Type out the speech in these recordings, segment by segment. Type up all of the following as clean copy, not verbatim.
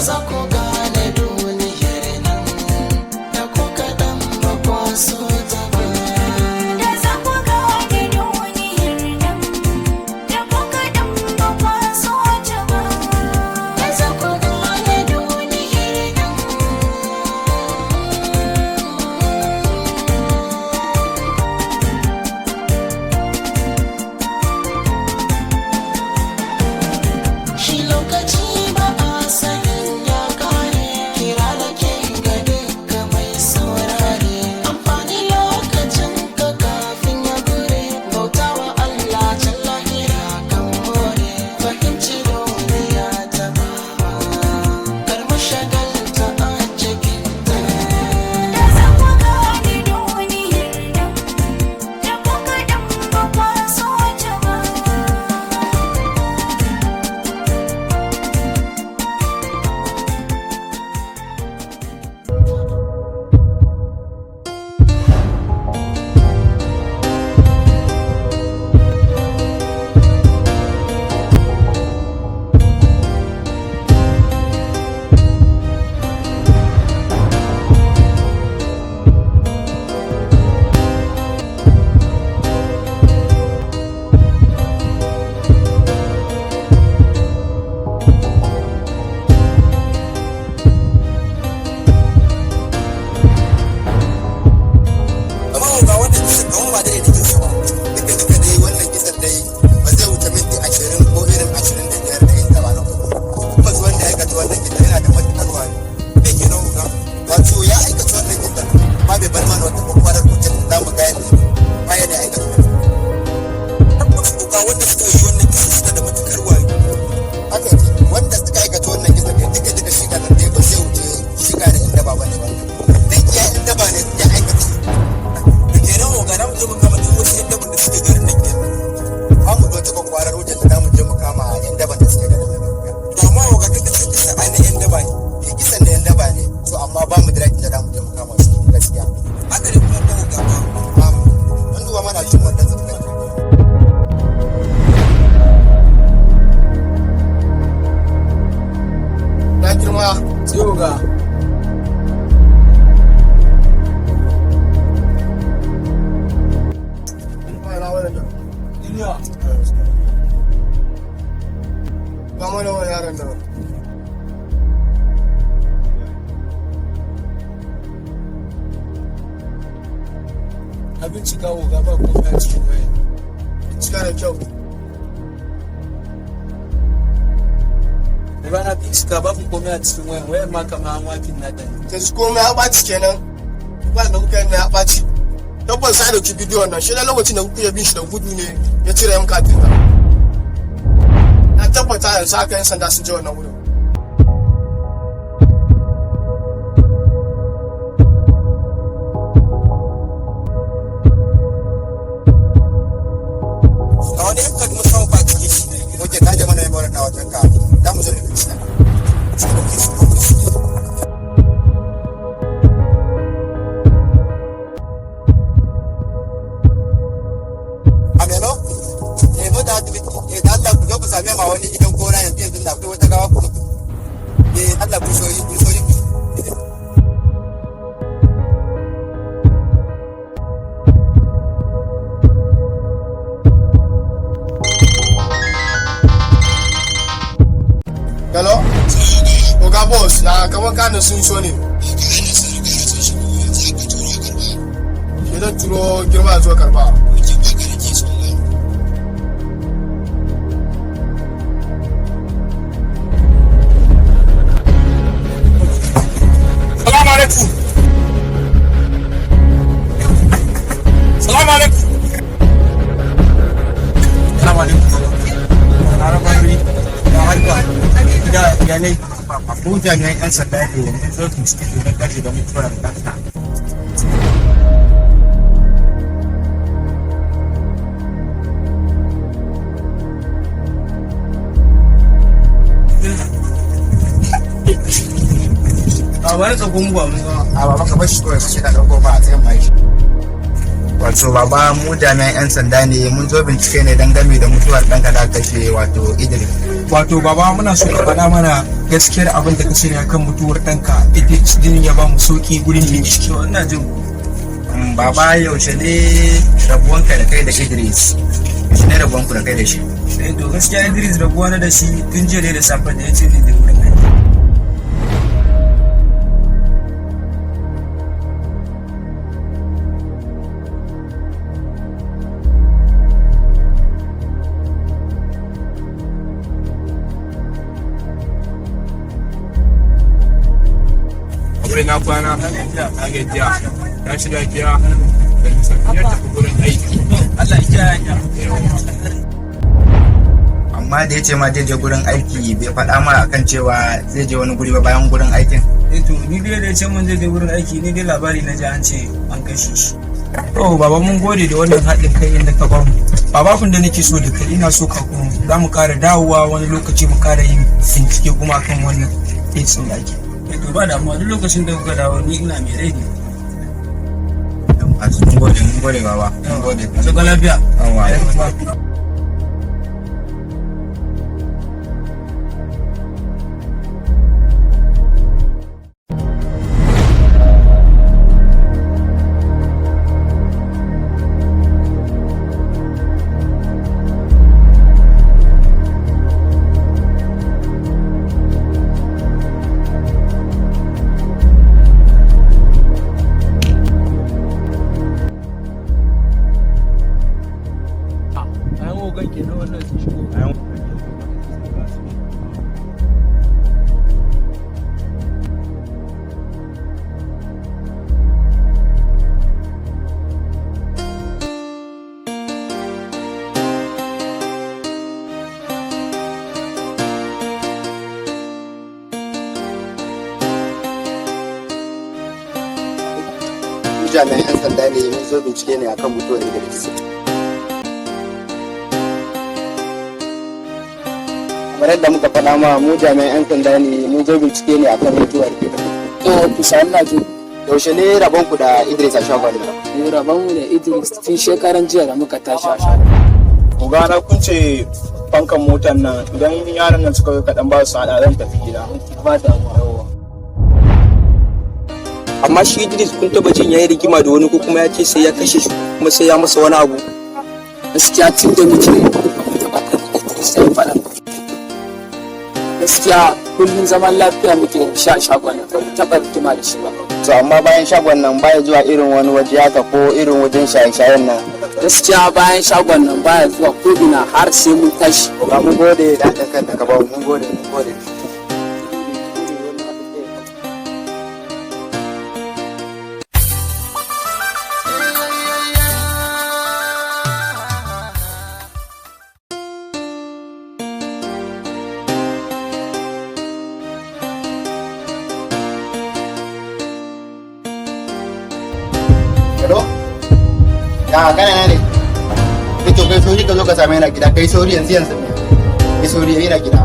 Za ku gane duniyar nan da ku kaɗan ba kwa so ta ba. Da za ku gane duniyar nan da ku kaɗan ba kwa so ta ba. Da za ku gane duniyar nan. Shi lokaci ba a sanin ya kare, kira da ke ga duka mai saurare. Amfani lokacin ka kafin ya gure, bautawa Allah can lahira kan more. Fahimci duniya ta baba, kar mu shagalta a cikin ta. Da za ku gane duniyar nan da ku kaɗan ba kwa so ta ba. Amma ga wannan kisan kamar ba dare da kinsa ba. Duka duka dai wannan kisan dai ba zai wuce minti 20 ko irin 25 da yin ba na tabbas wanda ya aikata wannan kisan yana da matuƙar wayo. Me kenan, oga? Wato ya aikata wannan kisan ma bai bar mana wata kwakwarar hujjar da za mu gane baya da aikata wannan. Tabbas oga, wanda suka yi wannan kisan suna da matukar wayo. Haka yake, wanda suka aikata wannan kisan kai duka duka shi kanan dai ba zai wuce shiga da yan daba ba ne wannan dan iya yan daba ne ya aikata. Da kenan oga, na mu je mu kama duk wasu yan daban da suke garin nan kenan? Ba mu da wata kwakwarar hujjar da za mu je mu kama yan daban da suke garin nan. To amma oga, kai ka ce kisan ai na yan daba ne. Eh, kisan da yan daba ne to, amma ba mu da right da za mu je mu kama su gaskiya. Haka ne kuma ko, oga, ba? Mun duba mana cin wannan zuwa. Na girma. Sai oga. Duniya. Ba mana wani yaron nan. Abinci kawo ga ba komai a cikin wayan. Cika da kyau. Da na bincika, babu komai a cikin wayan. Wayan ma kamar an wafin na ne. Yanzu komai ya ɓaci kenan. Ba da kuka yi na ya ɓaci. Tabbas sai dauki bidiyon nan shi da lokacin da kuka bin shi da gudu ne ya cire yan katin nan. Na tabbata yanzu haka yan sanda sun je wannan wurin. Ga wani yan kaduna samu ba cikin shi. Muke ta jama na yi mawar na wajen ka za mu zo da bincika. Sai ɗauke su ɗauke su. Amelo, eh, mota asibiti, eh, da Allah ku zo ku same ma wani gidan gona yanzu yanzu da akwai wata gawa ku mutu. Eh, Allah ku soyi ku soyi. Hello? Oga boss, ya kamar kanin sun so ne. Ke zan turo girma zuwa karba. Salamu alaikum. Salamu alaikum. Salamu alaikum. Arabari da harka da iyalai. Mu jami'an 'yan sanda ne, mun zo bincike domin dace da mutuwar ɗanka. A wani tsakon ba mun gama. A baba, ka bar shi kawai, sai ka dauko ba a tsayin mai. Wato baba, mu jami'an 'yan sanda ne, mun zo bincike ne don game da mutuwar ɗanka da aka kashe, wato Idris. Wato baba, muna so ka faɗa mana gaskiyar abin da ka sani akan mutuwar ɗanka Idris din, ya ba mu sauki gurin bincike. To, ina jin ku. Baba, yaushe ne rabuwanka da kai da Idris? Yaushe ne rabuwanku da kai da shi? Eh to, gaskiya Idris rabuwa na da shi tun jiya ne da safe da ya ce zai je wurin aiki. Aure na kwana na gajiya, tashi lafiya da safiyar tafi gurin aiki. Allah ya kiyaye hanya. Amma da ya ce ma zai je gurin aiki, bai faɗa ma akan cewa zai je wani guri ba bayan gurin aikin? Eh to, ni dai da ya ce mun zai je wurin aiki, ni dai labari na ji an ce an kashe shi. To baba, mun gode da wannan haɗin kai inda ka bamu. Baba, abin da nake so da kai, ina so ka kuma za mu ƙara dawowa wani lokaci mu ƙara yin bincike kuma akan wannan case ɗin da ake. Eh to, ba damuwa, duk lokacin da kuka dawo ni ina mai rai ne. Mun gode, mun gode baba, mun gode. A sauka lafiya. Yawwa. Mu jami'an 'yan sanda ne, mun zo bincike ne akan mutuwar Idris. Kamar yadda muka faɗa ma, mu jami'an 'yan sanda ne, mun zo bincike ne akan mutuwar Idris. To, kusa ina jin. Yaushe ne rabon ku da Idris a shagon nan? Mu rabon mu da Idris tun shekaran jiya da muka tashi a shagon. Ogana, kun ce fankan motar nan, idan yaran nan suka zo kaɗan ba su haɗa, zan tafi gida. Ba damuwa. Amma shi Idris, kun taba jin yayi rigima da wani ko kuma ya ce sai ya kashe shi kuma sai ya masa wani abu? Gaskiya tun da muke ba mu taɓa kai Idris ya yi faɗa. Gaskiya kullum zaman lafiya muke da shi a shagon nan, ba mu taɓa rigima da shi ba. To amma bayan shagon nan baya zuwa irin wani waje haka ko irin wajen shaye-shayen nan? Gaskiya bayan shagon nan baya zuwa ko ina har sai mun tashi. Oga, mun gode da haɗin kan da ka ba mu, mun gode, mun gode. Hello? Ya kana na ne? Kai to, kai sauri ka zo ka same ni a gida, kai sauri yanzu yanzu ne. Kai sauri, ina gida.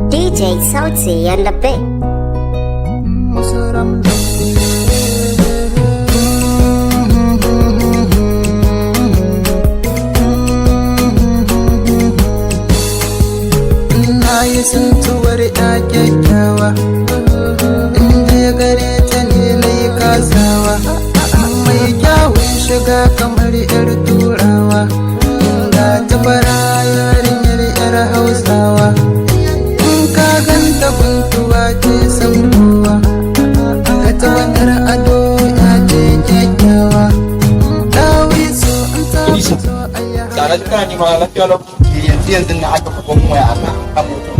DJ Sauti and the Big. Na yi tsintuwar ya kyakkyawa, inda ya gare ta ne na yi kasawa, mai kyawun shiga kamar yar turawa, ga ta fara yarinyar yar hausawa, in ka ganta kuntuwa ce san kowa, ga ta wanar ado ya ce kyakkyawa, dawisu in ta fito Tare da kana nema lafiya lau. Yanzu yanzu na aka fi gwamnati waya akan kan mutum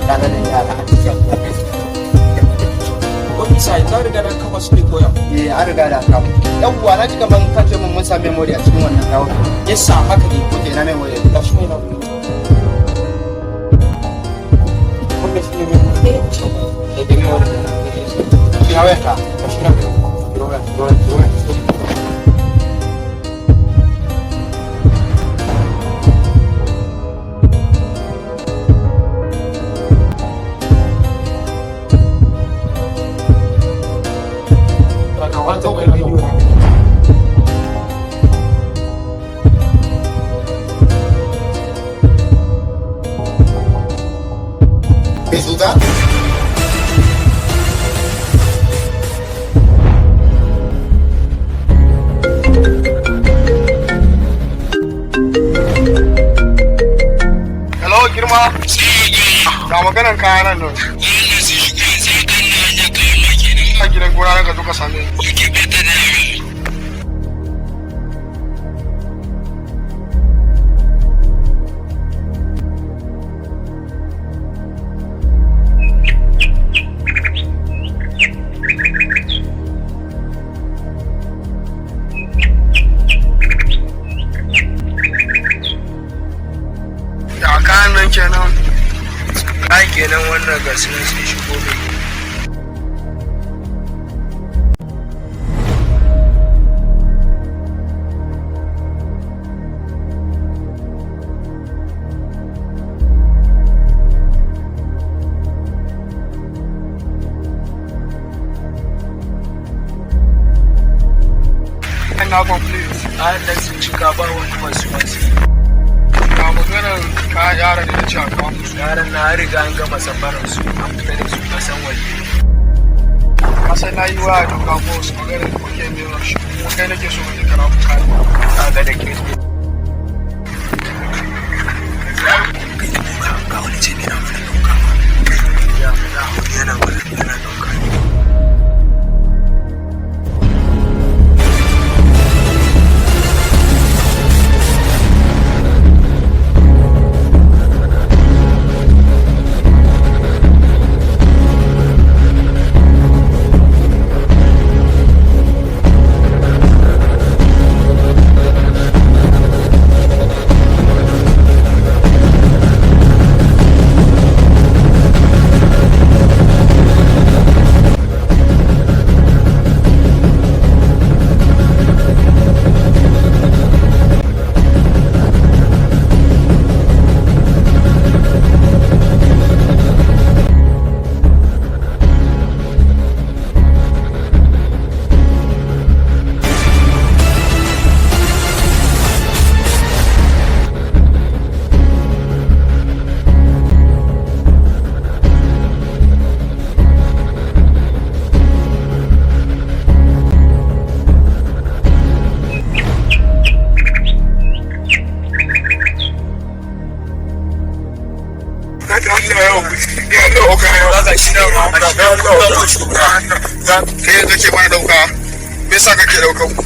tare da yara a cikin ofis. Ofisa, yanzu an riga da kama su ne koya? Eh, an riga da kama. Yawwa, na ji kaman ka ce mun mun sa memory a cikin wannan gawar. Yes sir, haka ne. Ok, na memory. Ga shi ne na wannan shi ne memory. Eh, memory. Ina wayarka? Ga shi nan. Turo wayar, turo wayar, turo wayar. Girma. Ga maganan kayan nan nan. A gidan gona nan ka zo ka same ni. Ya kayan nan kenan. Kayan kenan wannan ga su nan sun shigo mai. Kayan na complete. Kayan nan sun cika ba wani masu masu. Ga maganan kayan yaran da na ce a kawo musu. Yaran na an riga an gama safarar su an fita da su kasan waje. Kasan na yi waya da ga boss maganar da kuke mai shi kuma kai nake so ka je ka rabu kayan. Ka ga da ke. Ga wani ce ne na mana ɗauka ma. Ya, yana mana yana ɗauka. Kai kake mana dauka. Me yasa kake daukan mu?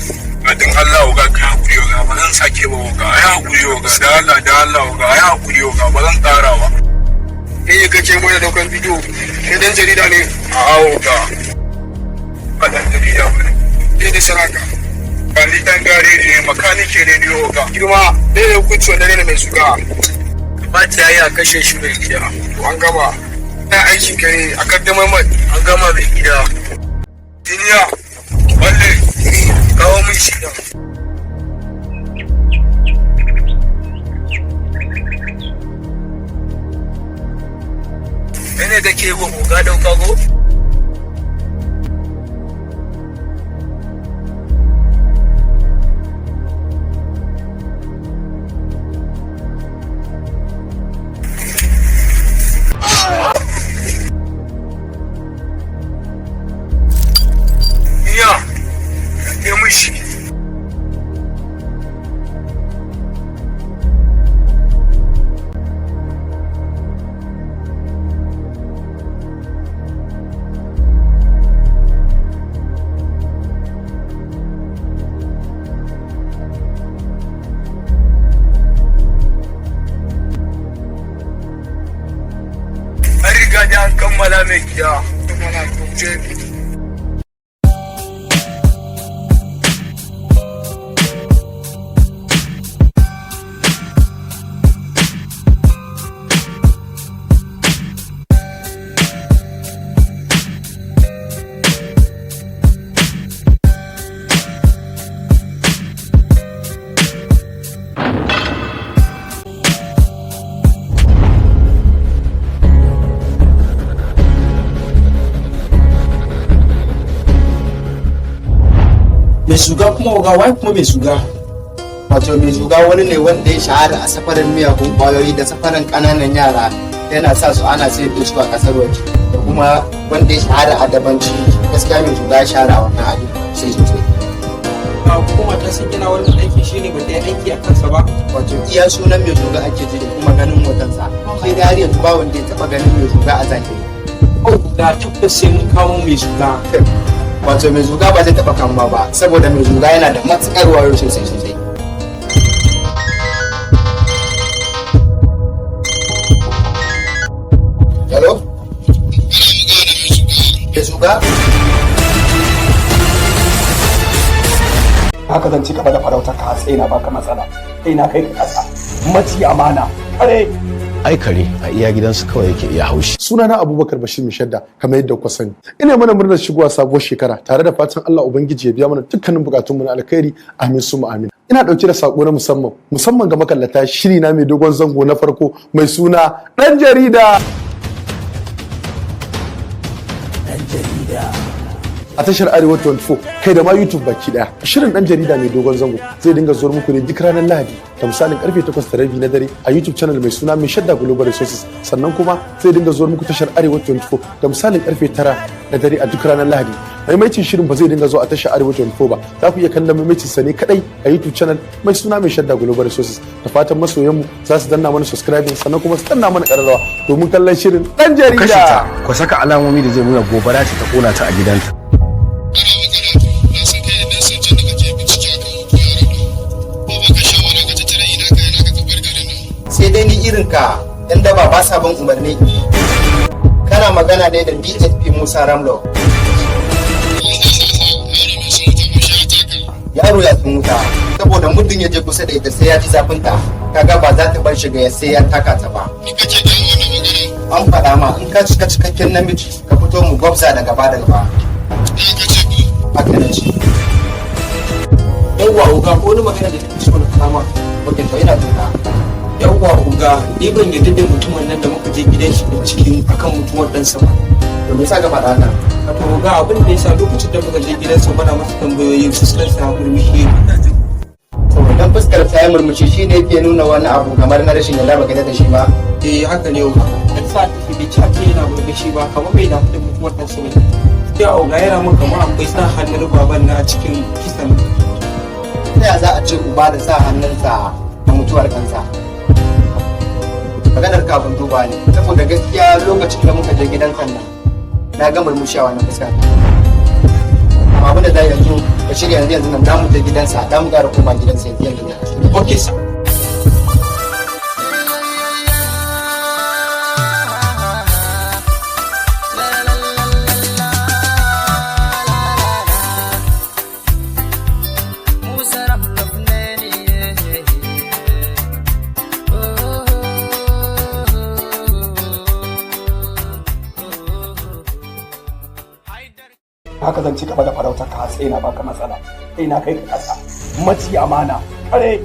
Adin Allah oga ka hakuri oga ba zan sake ba oga ai hakuri oga da Allah da Allah oga ai hakuri oga ba zan tsara ba. Kai kake mana daukan bidiyo. Kai dan jarida ne. A'a oga. Ba dan jarida ba ne. Kai ne sanaka. Ba ni dan gareji ne makanike ne ni oga. Girma, me ne hukunci wanda ne mai suga? Ba ta yi a kashe shi mai gida. To an gama. Na aikin ka ne a kaddamar mai. An gama mai gida. Duniya balle Kawo min shi nan. Mene kake yi wa oga ɗauka ko? duniya ke mun shi. An riga da an kammala mai gida. Kammala to je. Mai shuga kuma oga wai kuma mai shuga. Wato mai zuga wani ne wanda ya shahara a safarin miyagun kwayoyi da safarin ƙananan yara yana sa su ana sayar da su a ƙasar waje da kuma wanda ya shahara a dabanci. Gaskiya mai zuga ya shahara a wannan abin sosai sosai. Hukuma ta san yana wannan aiki shine ba ta yi aiki a kansa ba. Wato iya sunan mai zuga ake ji da kuma ganin hotonsa, sai dai har yanzu ba wanda ya taba ganin mai zuga a zahiri. Oga, tabbas sai mun kawo mai zuga. Wato mai zuga ba zai taba kamuwa ba, saboda mai zuga yana da matukar wayo sosai sosai. Hello, mai zuga. Haka zan ci gaba da farautar ka sai na baka matsala, sai na kai ka kasa. Maci amana, kare. Ai kare a iya gidansu kawai yake iya haushi. Sunana Abubakar Bashir Mishadda, kamar yadda kuka sani. Ina mana murnar shigowa sabuwar shekara tare da fatan Allah Ubangiji ya biya mana dukkanin bukatunmu na alkhairi, amin summa amin. Ina dauke da sako na musamman, musamman ga makallata shiri na mai dogon zango na farko mai suna Dan Jarida. Dan Jarida. A tashar Arewa 24, kai da ma YouTube baki daya. Shirin Dan Jarida mai dogon zango zai dinga zuwa muku ne duk ranar Lahadi da misalin karfe 8:30 na dare a YouTube channel mai suna Mai Shadda Global Resources. Sannan kuma zai dinga zuwa muku tashar Arewa 24 da misalin karfe 9 na dare a duk ranar Lahadi. Maimaitin shirin ba zai dinga zuwa a tashar Arewa 24 ba, za ku iya kallon maimaitin sa ne kadai a YouTube channel mai suna Mai Shadda Global Resources. Da fatan masoyanmu za su danna mana subscribing, sannan kuma su danna mana kararrawa domin kallon shirin Dan Kashe Jarida. ta, ku saka alamomi da zai nuna gobara ce ta kona ta a gidanta. Sai dai ni irin ka yan daba ba sa ban umarni. Kana magana ne da DSP Musa Ramlo. Yaro ya sun wuta, saboda muddin ya je kusa da ita sai ya ji zafinta. Kaga ba za ta bar shiga ya sai ya taka ta ba. An faɗa ma, in ka cika cikakken namiji ka fito mu gwabza da gaba da gaba. Haka na ce. Yawwa oga, ko wani magana da take so na kama. Ok, to ina jin ka. Yawwa oga, ni ban yarda da mutumin nan da muka je gidan shi binciken akan mutuwar ɗansa ba. To me yasa ka faɗa haka? Wato oga, abin da yasa lokacin da muka je gidansa muna masa tambayoyi, fuskar sa murmushi. To idan fuskar ta yi murmushi shine yake nuna wani abu kamar na rashin yarda, baka yarda da shi ba. Eh, haka ne oga. Dan sa take bai ci ake yana murmushi ba, kamar bai damu da mutuwar ɗansa ba. Sai oga, yana mun kamar akwai sa hannun baban na a cikin kisan. Ta ya za a ce uba da sa hannunsa a mutuwar kansa? Maganar kafin duba ne, saboda gaskiya lokacin da muka je gidan sannan na ga murmushi a wannan fuska. Amma abin da za yanzu ka shirya, yanzu yanzu nan za mu je gidansa, za mu ƙara koma gidansa yanzu yanzu nan. Okay sir. Haka zan ci gaba da farautar ka sai na baka matsala, sai na kai ka kasa. Maci amana, kare.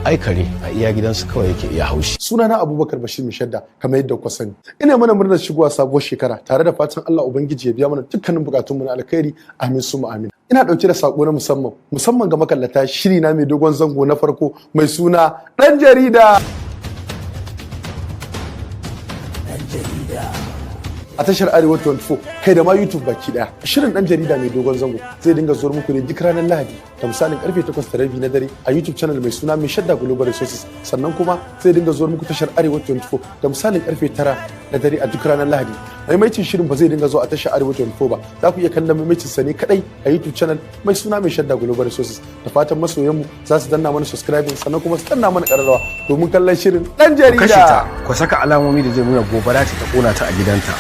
Ai kare a iya gidansu kawai yake iya haushi. Sunana Abubakar Bashir Mishadda, kamar yadda kuka sani. Ina mana murnar shigowa sabuwar shekara tare da fatan Allah Ubangiji ya biya mana dukkanin bukatunmu na alkhairi, amin summa amin. Ina dauke da sako na musamman, musamman ga makallata shiri na mai dogon zango na farko mai suna Dan Jarida. Dan Jarida. A tashar Arewa 24, kai da ma YouTube baki daya. Shirin Dan Jarida mai dogon zango zai dinga zuwa muku ne duk ranar Lahadi da misalin karfe 8:30 na dare a YouTube channel mai suna Mai Shadda Global Resources. Sannan kuma zai dinga zuwa muku tashar Arewa 24 da misalin karfe 9 na dare a duk ranar Lahadi. Maimaitin shirin ba zai dinga zuwa a tashar Arewa 24 ba, za ku iya kallon maimaitin sa ne kadai a YouTube channel mai suna Mai Shadda Global Resources. Da fatan masoyanmu za su danna mana subscribing, sannan kuma su danna mana kararrawa domin kallon shirin Dan Kashe Jarida. ta, ku saka alamomi da zai nuna gobara ce ta kona ta a gidanta.